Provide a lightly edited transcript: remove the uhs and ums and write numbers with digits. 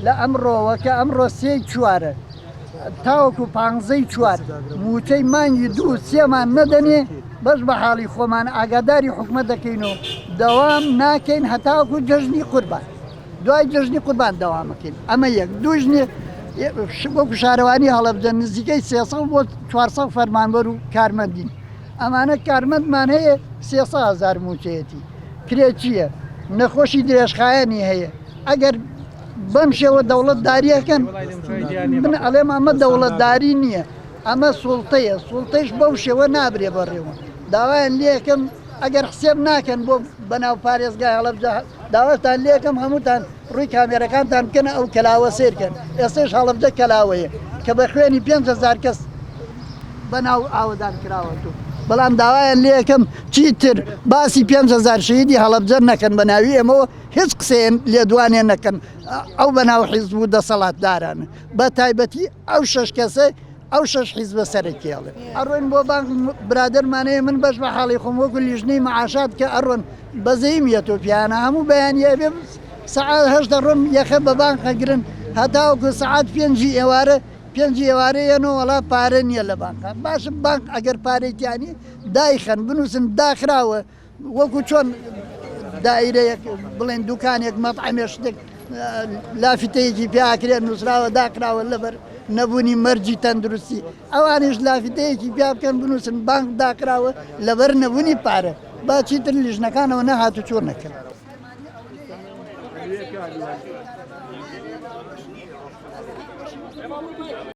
لە ئەمڕۆوە کە ئەمڕۆ سێی چوارە تاوەکو پانزەی چوار مووچەی مانگی دوو سێمان نەدەنێ بەس بە حاڵی خۆمان ئاگاداری حکومەت دەکەین و دەوام ناکەین هەتاوەکو جەژنی قوربان دوای جەژنی قوربان دەوامەکەین ئەمە یەک دوژنێ وەکو شارەوانی هەڵەبجە نزیکەی 300 بۆ 400 فەرمانبەر و کارمەندین ئەمانە کارمەندمان هەیە 300 هزار مووچەیەتی کرێچییە نەخۆشی درێژخایەنی هەیە ئەگەر بەم شێوە دەوڵەت داریەکەن من ئەڵێم ئەمە دەوڵەتداری نییە ئەمە سوڵتەیە سوڵتەیش بەو شێوە نابرێ بەڕێوە داوایان لێکەم ئەگەر حسێب ناکەن بۆ بەناو پارێزگای هەڵەبجە داواتان لێکەم هەمووتان ڕووی کامێرەکانتان بکەنە ئەو کەلاوە سێرکەن ئێستش هەڵەبجە کەلاوەیە کە بە خوێنی 5هزار کەس بەناو ئاوەدان کراوەتەوە بەڵام داوایان لێکەم چیتر باسی 5هزار شەهیدی هەڵەبجە نەکەن بە ناوی ئێمەوە هیچ قسەیەن لێدوانێ نەکەن ئەو بەناو حیزب و دەسەڵاتدارانە بە تایبەتی ئەو شەش کەسە ئەو شەش حیزبە سەرەکیڵێ ئەڕۆین بۆ بانک برادەرمانەیە من بەش بە حاڵی خۆم وەکو لیژنەی مەعاشات کە ئەڕۆن بەزەیم یەتۆ پیانە هەموو بەیانی ئەبێ سەعات هەشت دەڕۆم یەخە بە بانک ئەگرن هەتاوەکو سەعات پێنجی ئێوارە پێنجی ئێوارە یەنەوە وەڵا پارە نییە لە بانقا باشە بانق ئەگەر پارەی تیانی دایخەن بنووسن داخراوە وەکو چۆن دایرەیەک بڵێن دوکانێک مەطعەمێ شتێک لافیتەیەکی پیاکرێت نووسراوە داخراوە لەبەر نەبوونی مەرجی تەندروستی ئەوانیش لافیتەیەکی پیا بکەن بنووسن بانک داخراوە لەبەر نەبوونی پارە با چیتر لیژنەکانەوە نەهاتوچۆ نەکەن.